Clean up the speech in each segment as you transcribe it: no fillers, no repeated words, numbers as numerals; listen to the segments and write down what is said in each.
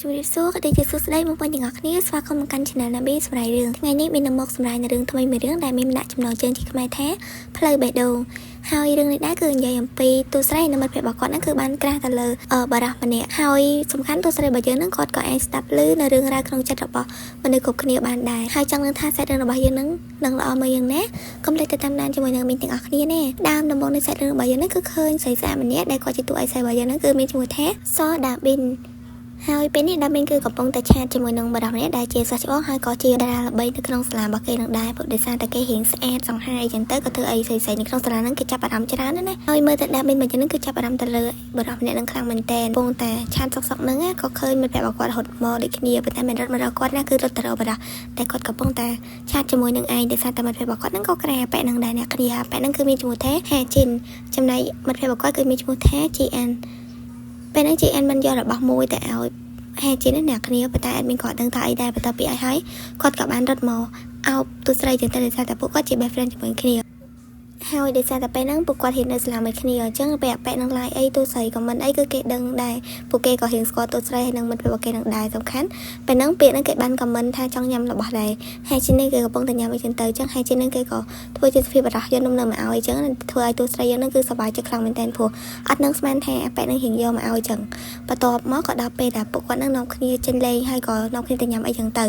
ជំរាបសួរក៏ដូចជាសួស្តីបងប្អូនទាំងអស់គ្នាស្វាគមន៍មកកាន់ Channel Nabi សម្រាប់រឿងថ្ងៃនេះមាននឹងមកសម្រាប់នៅរឿងថ្មីមួយរឿងដែលមានដាក់ចំណងជើងជាខ្មែរថាផ្លូវបេះដូងហើយរឿងនេះដែរគឺនិយាយអំពីតួស្រីនិងមិត្តភក្តិរបស់គាត់ហ្នឹងគឺបានក្រាស់ទៅលើបរិះម្នាក់ហើយសំខាន់តួស្រីរបស់យើងហ្នឹងគាត់ក៏អាចស្ដាប់ឮនៅរឿងរ៉ាវក្នុងចិត្តរបស់មនុស្សគ្រប់គ្នាបានដែរហើយចង់នឹងថាសាច់រឿងរបស់យើងហ្នឹងនឹងល្អមើលយ៉ាងណាកុំភ្លេចទៅតាមដានជាមួយនឹងមីងទាំងអស់គ្នាណាដើមដំបូងនៃសាច់រឿងរបស់យើងហ្នឹងគឺឃើញស្រីស្អាតម្នាក់ដែលគាត់ជាតួឯកស្រីរបស់យើងហ្នឹងគឺមានឈ្មោះថាសដាប៊ីន ហើយពេលនេះដាមីនគឺកំពុងតែchat ជាមួយនឹងបរិសម្នាក់ដែលជាសិស្សច្បងហើយក៏ជាតារាល្បីនៅក្នុងសាលារបស់គេនឹងដែរព្រោះដោយសារតែគេរៀងស្អាតសង្ហាអីចឹងទៅក៏ធ្វើអីស្អីៗនៅក្នុងសាលាហ្នឹងគេចាប់អារម្មណ៍ច្រើនណាស់ណាហើយមើលទៅដាមីនមកចឹងហ្នឹងគឺចាប់អារម្មណ៍ទៅលើបរិសម្នាក់នឹងខ្លាំងមែនតើកំពុងតែ chat សុកសុកហ្នឹងក៏ឃើញមិត្តភក្តិរបស់គាត់រត់មកដូចគ្នាប៉ុន្តែមិនរត់មករកគាត់ណាគឺរត់ទៅរកបរិសតែគាត់កំពុងតែ chat ជាមួយនឹងឯងដោយសារតែមិត្តភក្តិរបស់គាត់ហ្នឹងក៏ក្រាប៉ែហ្នឹងដែរអ្នកគ្នាប៉ែហ្នឹងគឺមានឈ្មោះថាហាជីនចំណែកមិត្តភក្តិរបស់គាត់គឺមានឈ្មោះថា GN ពេលហ្នឹង GN មិនយករបស់មួយទៅឲ្យហេតុជានេះអ្នកគ្នាប៉ុន្តែអត់មានគាត់ដឹងថាអីដែរបន្ទាប់ពីឲ្យហើយគាត់ក៏បានរត់មកអោបទូស្រីចឹងទៅដោយសារតែពួកគាត់ជា best friend ជាមួយគ្នាហើយដោយសារតែពេលហ្នឹងពួកគាត់រៀននៅសាលាមួយគ្នាអញ្ចឹងពេលអាប៉ែនឹង like អីទូស្រី comment អីគឺគេដឹងដែរពួកគេក៏រៀនស្គាល់ទូស្រីហើយនឹងមិត្តភក្តិរបស់គេនឹងដែរសំខាន់ពេលហ្នឹងពាក្យហ្នឹងគេបាន comment ថាចង់ញ៉ាំរបស់ដែរហើយជានេះគេកំពុងតែញ៉ាំអីចឹងទៅអញ្ចឹងហើយជានេះគេក៏ធ្វើជាសភាពបរោះយកនំនៅមកឲ្យអញ្ចឹងធ្វើឲ្យទូស្រីយើងហ្នឹងគឺសប្បាយចិត្តខ្លាំងមែនទែនព្រោះអត់នឹងស្មានថាអាប៉ែនឹងរៀងយកមកឲ្យអញ្ចឹងបន្ទាប់មកក៏ដល់ពេលដែលពួកគាត់នឹងនាំគ្នាចេញលេងហើយក៏នាំគ្នាទៅញ៉ាំអីចឹងទ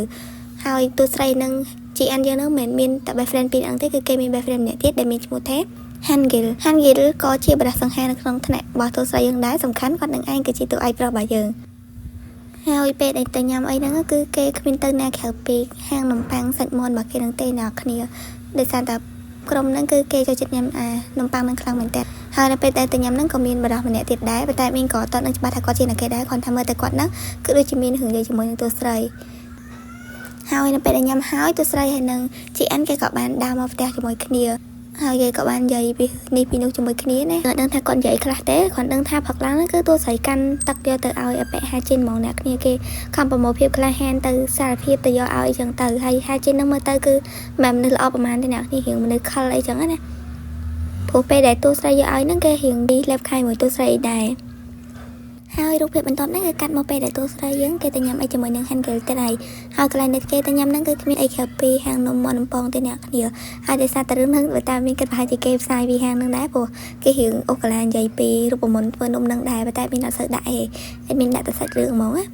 ៅហើយទូស្រីនឹង GN យើងហ្នឹងមិនមែនមានតែ best friend ពីរអង្គទេគឺគេមាន best friend ម្នាក់ទៀតដែលមានឈ្មោះថា Hangil Hangil ក៏ជាបរិសង្ហានៅក្នុងថ្នាក់របស់ទូស្រីយើងដែរសំខាន់គាត់នឹងឯងគឺជាតួឯកប្រុសរបស់យើងហើយពេលដែលទៅញ៉ាំអីហ្នឹងគឺគេគ្មានទៅណាក្រៅពីហាងនំប៉័ងសាច់មាន់របស់គេនឹងទេអ្នកគ្នាដោយសារតែក្រុមហ្នឹងគឺគេចូលចិត្តញ៉ាំអានំប៉័ងហ្នឹងខ្លាំងមែនតើហើយនៅពេលដែលទៅញ៉ាំហ្នឹងក៏មានបរិសម្នាក់ទៀតដែរប៉ុន្តែមានក៏អត់ដឹងច្បាស់ថាគាត់ជាអ្នកគេដែរគ្រាន់តែមើលតែគាត់ហ្នឹងគឺដូចជាមានរឿងនិយាយជាមួយនឹងតួស្រីហើយនៅពេលដែលញ៉ាំហើយតួស្រីហើយនឹង GN គេក៏បានដើរមកផ្ទះជាមួយគ្នាហើយគេក៏បាននិយាយពីនេះពីនោះជាមួយគ្នាណាអត់ដឹងថាគាត់និយាយខ្លះទេគ្រាន់ដឹងថាផឹកឡើងហ្នឹងគឺតួស្រីកាន់ទឹកយកទៅឲ្យអប៉ិហាជីនហ្មងអ្នកគ្នាគេខំប្រមូលភាពក្លាហានទៅសារភាពទៅយកឲ្យអញ្ចឹងទៅហើយហាជីនហ្នឹងមើលទៅគឺមិនមនុស្សល្អប្រហែលទេអ្នកគ្នារៀងមនុស្សខលអីចឹងណាព្រោះពេលដែលតួស្រីយកឲ្យហ្នឹងគេរៀងលេបខៃមួយតួស្រីដែរហើយរូបភាពបន្ទាប់ហ្នឹងគឺកាត់មកពេលដែលតួស្រីយើងគេទៅញ៉ាំអីជាមួយនឹង Hangel ទៀតហើយហើយកន្លែងនេះគេទៅញ៉ាំហ្នឹងគឺគ្មានអីក្រៅពីហាងនំមាន់បំពងទេអ្នកគ្នាហើយដោយសារតែរឿងហ្នឹងបើតាមមានគិតប្រហែលជាគេផ្សាយពីហាងហ្នឹងដែរព្រោះគេរៀងអូកាឡានិយាយពីរូបមន្តធ្វើនំហ្នឹងដែរប៉ុន្តែមានអត់សូវដាក់អីហើយមានដាក់តែសាច់រឿងហ្មងណា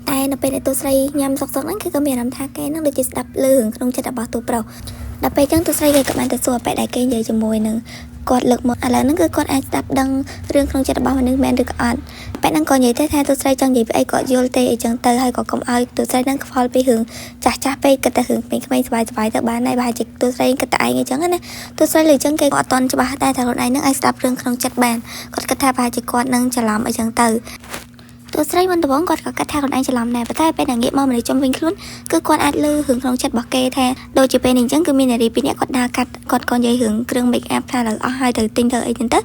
តែនៅពេលដែលតួស្រីញ៉ាំសុកសុកហ្នឹងគឺក៏មានអារម្មណ៍ថាគេហ្នឹងដូចជាស្ដាប់ឮរឿងក្នុងចិត្តរបស់តួប្រុសដល់ពេលចឹងតួស្រីគេក៏បានទៅសួរអប៉ែដែលគេនិយាយជាមួយនឹងគាត់លើកមកឥឡូវហ្នឹងគឺគាត់អាចស្ដាប់ដឹងរឿងក្នុងចិត្តរបស់មនុស្សមែនឬក៏អត់ប៉ែហ្នឹងក៏និយាយទៅថាតួស្រីចង់និយាយពីអីក៏យល់ទេអីចឹងទៅហើយក៏កុំឲ្យតួស្រីហ្នឹងខ្វល់ពីរឿងចាស់ចាស់ពេកគិតតែរឿងក្មេងៗសប្បាយសប្បាយទៅបានហើយប្រហែលជាតួស្រីគិតតែឯងអីចឹងណាតួស្រីលើចឹងគេក៏អត់តន់ច្បាស់ដែរថាខ្លួនឯងហ្នឹងអាចស្ដាប់រឿងក្នុងចិត្តបានគាត់គិតថាប្រហែលជាគាត់នឹងច្រឡំអីចឹងទៅតួស្រីមុនដំបូងគាត់ក៏គិតថាខ្លួនឯងច្រឡំដែរប៉ុន្តែពេលដែលងាកមកមនុស្សជុំវិញខ្លួនគឺគាត់អាចឮរឿងក្នុងចិត្តរបស់គេថាដូចជាពេលនេះអញ្ចឹងគឺមាននារីពីរនាក់គាត់ដើរកាត់គាត់ក៏និយាយរឿងគ្រឿង make up ថាឡើយអស់ហើយត្រូវទិញទៅអីចឹងទៅ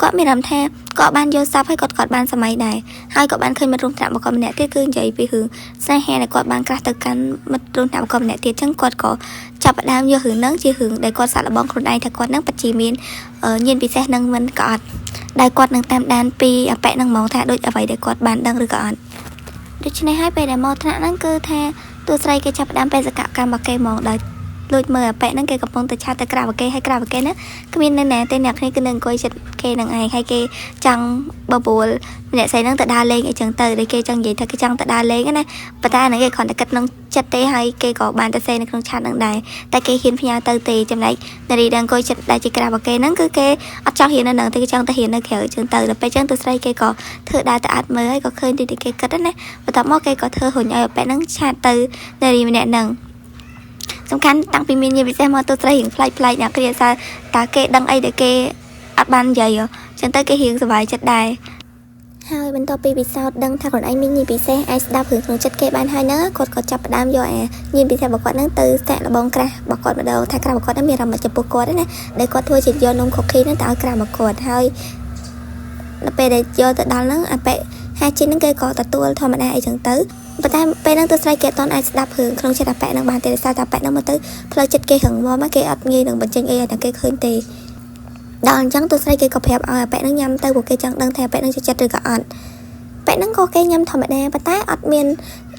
គាត់មានអារម្មណ៍ថាគាត់បានយល់សប្តិហើយគាត់គាត់បានសម័យដែរហើយក៏បានឃើញមិត្តរួមថ្នាក់របស់គាត់ម្នាក់ទៀតគឺនិយាយពីរឿងស្នេហាដែលគាត់បានក្រាស់ទៅកាន់មិត្តរួមថ្នាក់របស់គាត់ម្នាក់ទៀតអញ្ចឹងគាត់ក៏ចាប់ផ្ដើមយករឿងហ្នឹងជារឿងដែលគាត់សាកល្បងខ្លួនឯងថាគាត់ហ្នឹងពិតជាមានញាណពិសេសនឹងមិនក៏អត់ដែលគាត់នឹងតាមដានពីអប៉ែនឹងហ្មងថាដូចអ្វីដែលគាត់បានដឹងឬក៏អត់ដូច្នេះហើយពេលដែលមកថ្នាក់ហ្នឹងគឺថាតួស្រីគេចាប់ផ្ដើមបេសកកម្មរបស់គេហ្មងដោយលួចមើលអាប៉ែហ្នឹងគេកំពុងតែ chat ទៅ crush គេហើយ crush គេហ្នឹងគ្មាននៅណាទេអ្នកគ្នាគឺនៅអង្គុយចិត្តគេនឹងឯងហើយគេចង់បបួលម្នាក់ស្រីហ្នឹងទៅដើរលេងអីចឹងទៅដែលគេចង់និយាយថាគេចង់ទៅដើរលេងណាប៉ុន្តែអាហ្នឹងគេគ្រាន់តែគិតក្នុងចិត្តទេហើយគេក៏បានទៅសេនៅក្នុង chat ហ្នឹងដែរតែគេហ៊ានផ្ញើទៅទេចំណែកនារីដែលអង្គុយចិត្តដែលជា crush គេហ្នឹងគឺគេអត់ចង់ហ៊ាននៅហ្នឹងទេគេចង់ទៅហ៊ាននៅក្រៅចឹងទៅដល់ពេលចឹងទៅស្រីគេក៏ធ្វើដើរទៅអត់មើលហើយក៏ឃើញទីគេគិតណាបន្ទាប់មកគេក៏ធ្វើរុញឲ្យប៉ែហ្នឹង chat ទៅនារីម្នាក់ហ្នឹងសំខាន់តាំងពីមានញាតិពិសេសមកទូស្រីរៀងប្លែកប្លែកអ្នកគ្រាសារតើគេដឹងអីដែលគេអត់បាននិយាយចឹងទៅគេរៀងសប្បាយចិត្តដែរហើយបន្ទាប់ពីពិសោធន៍ដឹងថាខ្លួនឯងមានញាណពិសេសអាចស្ដាប់រឿងក្នុងចិត្តគេបានហើយហ្នឹងគាត់ក៏ចាប់ផ្ដើមយកអាញាណពិសេសរបស់គាត់ហ្នឹងទៅសាកល្បង crush របស់គាត់ម្ដងថា crush របស់គាត់ហ្នឹងមានអារម្មណ៍ចំពោះគាត់ណាដែលគាត់ធ្វើជាយកនំ cookie ហ្នឹងទៅឲ្យ crush របស់គាត់ហើយនៅពេលដែលយកទៅដល់ហ្នឹងអាប៉ែហាជីនហ្នឹងគេក៏ទទួលធម្មតាអីចឹងទៅប៉ុន្តែពេលហ្នឹងទៅស្រីគេអត់អាចស្ដាប់រឿងក្នុងចិត្តអាប៉ែហ្នឹងបានទេដោយសារតែអាប៉ែហ្នឹងមកទៅផ្លូវចិត្តគេរឹងមាំគេអត់ងាយនឹងបញ្ចេញអីឲ្យតែគេឃើញទេ ដល់អញ្ចឹងតួស្រីគេក៏ប្រាប់ឲ្យអាប៉ែហ្នឹងញ៉ាំទៅព្រោះគេចង់ដឹងថាអាប៉ែហ្នឹងចូលចិត្តឬក៏អត់ អាប៉ែហ្នឹងក៏គេញ៉ាំធម្មតាប៉ុន្តែអត់មា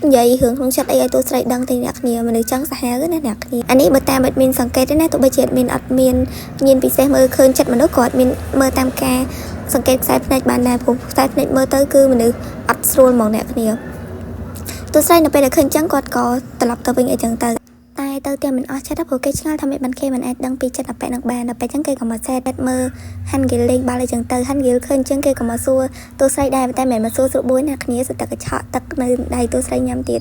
ននិយាយរឿងក្នុងចិត្តអីឲ្យតួស្រីដឹងទេអ្នកគ្នាមនុស្សចឹងសាហាវណាអ្នកគ្នាអានេះបើតាមអត់មានសង្កេតទេណាទោះបីជាអត់មានញៀនពិសេសមើលឃើញចិត្តមនុស្សក៏អត់មានមើលតាមការសង្កេតខ្សែភ្នែកបានដែរព្រោះខ្សែភ្នែកមើលទៅគឺមនុស្សអត់ស្រួលហ្មងអ្នកគ្នាតួស្រីនៅពេលដែលឃើញចឹងគាត់ក៏ត្រឡប់ទៅវិញអីចឹងទៅតែទៅតែមិនអស់ចិត្តព្រោះគេឆ្ងល់ថាមិនបានគេមិនអាចដឹងពីចិត្តអាប៉ែនឹងបានដល់ពេលចឹងគេក៏មកសេតមើលហាន់ហ្គីលលេងបាល់អីចឹងទៅហាន់ហ្គីលឃើញចឹងគេក៏មកសួរតួស្រីដែរតែមិនមែនមកសួរស្រួលបួយណាគ្នាសឹកតែកញ្ឆក់ទឹកនៅដៃតួស្រីញ៉ាំទៀ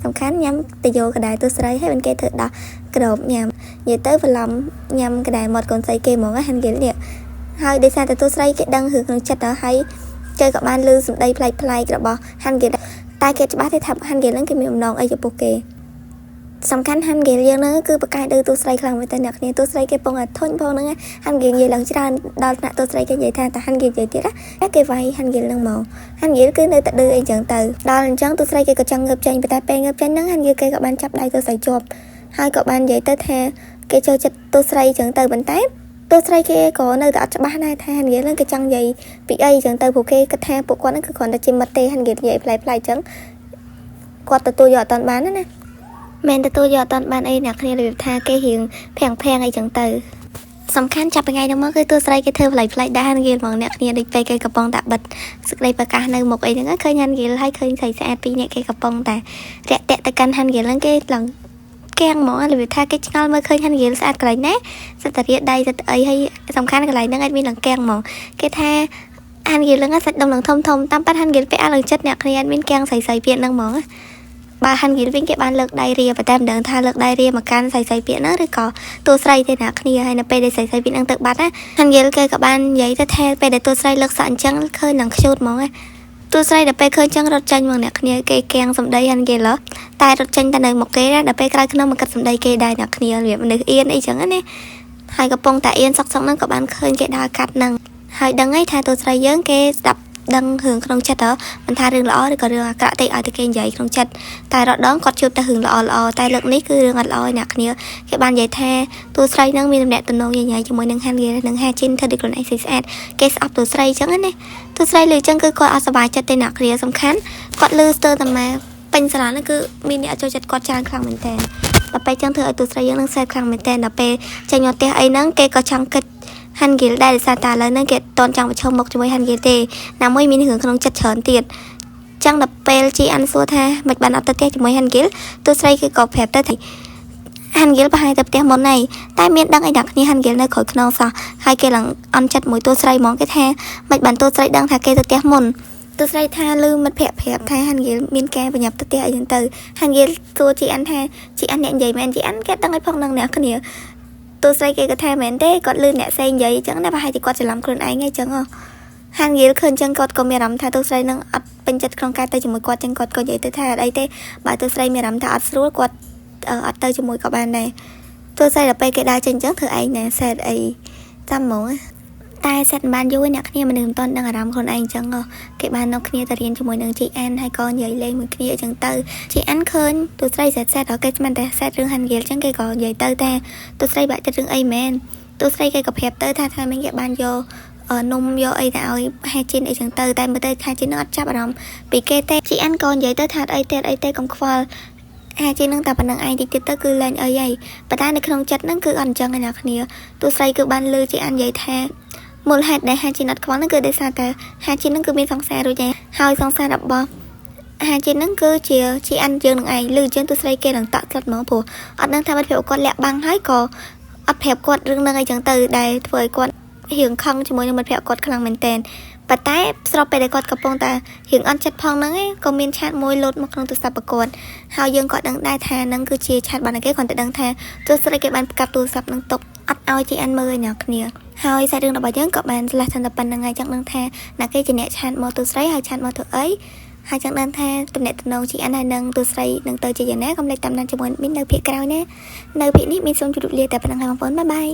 តសំខាន់ញ៉ាំទៅយកកដៅតួស្រីហើយមិនគេធ្វើដោះក្របញ៉ាំនិយាយទៅបន្លំញ៉ាំកដៅមាត់កូនស្រីគេហ្មងហាន់ហ្គីលនេះហើយដោយសារតែតួស្រីគេដឹងរឿងក្នុងចិត្តទៅហើយគេក៏បានឮសម្ដីប្លែកៗរបស់ហាន់ហ្គីលតែគេច្បាស់ទេថាហាន់ហ្គីលហ្នឹងគេមានបំណងអីចំពោះគេសំខាន់ហាន់ហ្គីលយើងហ្នឹងគឺប្រកែកដូចតួស្រីខ្លាំងមែនតើអ្នកគ្នាតួស្រីគេពងតែធុញផងហ្នឹងហាន់ហ្គីលនិយាយឡើងច្រើនដល់ថ្នាក់តួស្រីគេនិយាយថាតែហាន់ហ្គីលនិយាយទៀតណាគេវាយហាន់ហ្គីលហ្នឹងមកហាន់ហ្គីលគឺនៅតែឌឺអីចឹងទៅដល់អញ្ចឹងតួស្រីគេក៏ចង់ងើបចេញប៉ុន្តែពេលងើបចេញហ្នឹងហាន់ហ្គីលគេក៏បានចាប់ដៃតួស្រីជាប់ហើយក៏បាននិយាយទៅថាគេចូលចិត្តតួស្រីចឹងទៅប៉ុន្តែតួស្រីគេក៏នៅតែអត់ច្បាស់ដែរថាហាន់ហ្គីលហ្នឹងគេចង់និយាយពីអីចឹងទៅព្រោះគេគិតថាពួកគាត់ហ្នឹងគឺគ្រាន់តែជាមិត្តទេហាន់ហ្គីលនិយាយប្លែកៗចឹងគាត់ទទួលយកអត់តាន់បានណាមែនទទួលយកអត់តាន់បានអីអ្នកគ្នារបៀបថាគេរៀងភាំងភាំងអីចឹងទៅសំខាន់ចាប់ពីថ្ងៃនោះមកគឺតួស្រីគេធ្វើប្លែកប្លែកដែរហាន់ហ្គីលហ្មងអ្នកគ្នាដូចពេលគេកំពុងតែបិទសេចក្តីប្រកាសនៅមុខអីហ្នឹងឃើញហាន់ហ្គីលហើយឃើញស្រីស្អាតពីរនាក់គេកំពុងតែរាក់ទាក់ទៅកាន់ហាន់ហ្គីលហ្នឹងគេឡើងកៀងហ្មងរបៀបថាគេឆ្ងល់មើលឃើញហាន់ហ្គីលស្អាតកន្លែងណាសិតតែរាដៃសិតអីហើយសំខាន់កន្លែងហ្នឹងអាចមានឡើងកៀងហ្មងគេថាហាន់ហ្គីលហ្នឹងសាច់ដុំឡើងធំធំតាមប៉ាត់ហាន់ហ្គីលពាក់អាវឡើងចិត្តអ្នកគ្នាអត់មានកៀងស្រីស្រីពាក្យហ្នឹងហ្មងបើហាន់ហ្គីលវិញគេបានលើកដៃរាប៉ុន្តែមិនដឹងថាលើកដៃរាមកកាន់ស្រីស្រីពាក្យហ្នឹងឬក៏តួស្រីទេអ្នកគ្នាហើយនៅពេលដែលស្រីស្រីពាក្យហ្នឹងទៅបាត់ណាហាន់ហ្គីលគេក៏បាននិយាយទៅថាពេលដែលតួស្រីលើកសក់អញ្ចឹងឃើញនឹងខ្ជូតហ្មងណាតួស្រីដល់ពេលឃើញចឹងរត់ចេញមកអ្នកគ្នាគេកៀងសម្ដីហាន់ហ្គីលតែរត់ចេញតែនៅមុខគេណាដល់ពេលក្រោយក្នុងមកគិតសម្ដីគេដែរអ្នកគ្នារបៀបមនុស្សអៀនអីចឹងណាហើយកំពុងតែអៀនសុកសុកហ្នឹងក៏បានឃើញគេដើរកាត់ហ្នឹងហើយដឹងហើយថាតួស្រីយើងគេស្ដាប់ដឹងរឿងក្នុងចិត្តហ៎មិនថារឿងល្អឬក៏រឿងអាក្រក់ទេឲ្យតែគេនិយាយក្នុងចិត្តតែរដងគាត់ជួបតែរឿងល្អល្អតែលើកនេះគឺរឿងអត់ល្អឯអ្នកគ្នាគេបាននិយាយថាតួស្រីហ្នឹងមានតំណែងតំណងញ៉ៃៗជាមួយនឹងហាន់ហ្គីនិងហាជីនធ្វើដូចខ្លួនឯងស្អាតគេស្អប់តួស្រីចឹងណាតួស្រីលឺចឹងគឺគាត់អត់សប្បាយចិត្តទេអ្នកគ្នាសំខាន់គាត់លឺស្ទើរតែមកពេញសាលាហ្នឹងគឺមានអ្នកចូលចិត្តគាត់ច្រើនខ្លាំងមែនតើដល់ពេលចឹងធ្វើឲ្យតួស្រីយើងនឹងសេតខ្លាំងមែនតើដល់ពេលចេញមកផ្ទះអីហ្នឹងគេក៏ចង់គិតហាន់ហ្គីលដែរដោយសារតែឥឡូវហ្នឹងគេតន់ចង់ប្រឈមមុខជាមួយហាន់ហ្គីលទេណាមួយមានរឿងក្នុងចិត្តច្រើនទៀតចឹងដល់ពេលជីអានសួរថាមិនបានអត់ទៅផ្ទះជាមួយហាន់ហ្គីលតួស្រីគេក៏ប្រាប់ទៅថាហាន់ហ្គីលប្រហែលទៅផ្ទះមុនហើយតែមានដឹងអីដល់គ្នាហាន់ហ្គីលនៅក្រោយខ្នងសោះហើយគេឡើងអន់ចិត្តមួយតួស្រីហ្មងគេថាមិនបានតួស្រីដឹងថាគេទៅផ្ទះមុនតួស្រីថាលឺមិត្តភក្តិប្រាប់ថាហាន់ហ្គីលមានការប្រញាប់ទៅផ្ទះអីចឹងទៅហាន់ហ្គីលសួរជីអានថាជីអានអ្នកនិយាយមែនជីអានគេដឹងឲ្យផងនឹងអ្នកគ្នាតួស្រីគេក៏ថាមែនទេគាត់លឺអ្នកផ្សេងនិយាយអញ្ចឹងណាប្រហែលជាគាត់ច្រឡំខ្លួនឯងអីចឹងហ៎ហាន់ហ្គីលឃើញចឹងគាត់ក៏មានអារម្មណ៍ថាតួស្រីនឹងអត់ពេញចិត្តក្នុងការទៅជាមួយគាត់ចឹងគាត់ក៏និយាយទៅថាអត់អីទេបើតួស្រីមានអារម្មណ៍ថាអត់ស្រួលគាត់អត់ទៅជាមួយក៏បានដែរតួស្រីដល់ពេលគេដើរចេញចឹងធ្វើឯងណាសែតអីចាំហ្មងតែសិតមិនបានយូរអ្នកគ្នាមនុស្សមិនទាន់ដឹងអារម្មណ៍ខ្លួនឯងចឹងគេបាននាំគ្នាទៅរៀនជាមួយនឹងជីអានហើយក៏និយាយលេងមួយគ្នាអញ្ចឹងទៅជីអានឃើញតួស្រីសែតសែតដល់គេស្មានតែសែតរឿងហាន់ហ្គីលចឹងគេក៏និយាយទៅថាតួស្រីបាក់ចិត្តរឿងអីមែនតួស្រីគេក៏ប្រាប់ទៅថាថ្ងៃមិញគេបានយកនំយកអីទៅឲ្យហាជីនអីចឹងទៅតែមើលទៅហាជីននឹងអត់ចាប់អារម្មណ៍ពីគេទេជីអានក៏និយាយទៅថាអីទេអីទេកុំខ្វល់ហាជីននឹងតែប៉ុណ្្នឹងឯងតិចទៀតទៅគឺលែងអីហើយប៉ុន្តែនៅក្នុងចិត្តហ្នឹងគឺអត់អញ្ចឹងឯអ្នកគ្នាតួស្រីគឺបានលឺជីអាននិយាយថាមូលហេតុដែលហាជីនអត់ខ្វល់ហ្នឹងគឺដោយសារតែហាជីនហ្នឹងគឺមានសង្សាររួចហើយហើយសង្សាររបស់ហាជីនហ្នឹងគឺជាជីអានយើងនឹងឯងលឺជាងតួស្រីគេនឹងតក់ស្លុតហ្មងព្រោះអត់ដឹងថាមិត្តភក្តិគាត់លាក់បាំងហើយក៏អត់ប្រាប់គាត់រឿងហ្នឹងអីចឹងទៅដែលធ្វើឲ្យគាត់រៀងខឹងជាមួយនឹងមិត្តភក្តិគាត់ខ្លាំងមែនទែនប៉ុន្តែស្របពេលដែលគាត់កំពុងតែរៀងអន់ចិត្តផងហ្នឹងឯងក៏មានឆាតមួយលោតមកក្នុងទូរស័ព្ទប្រកួតហើយយើងក៏ដឹងដែរថាហ្នឹងគឺជាឆាតបានគេគ្រាន់តែដឹងថាទូរស្រីគេបានផ្កាប់ទូរស័ព្ទហ្នឹងទុកអត់ឲ្យជីអានមើលឯអ្នកគ្នាហើយសាច់រឿងរបស់យើងក៏បានឆ្លាស់តែប៉ុណ្្នឹងហើយចង់ដឹងថាណាគេជាអ្នកឆាតមកទូស្រីហើយឆាតមកធ្វើអីហើយចង់ដឹងថាតំណែងតំណងជីអានហើយនឹងទូស្រីនឹងទៅជាយ៉ាងណាកុំភ្លេចតាមដានជាមួយមាននៅភាគក្រោយណានៅភាគនេះមានសូមជម្រាបលាតែប៉ុណ្្នឹងហើយបងប្អូនបាយបាយ។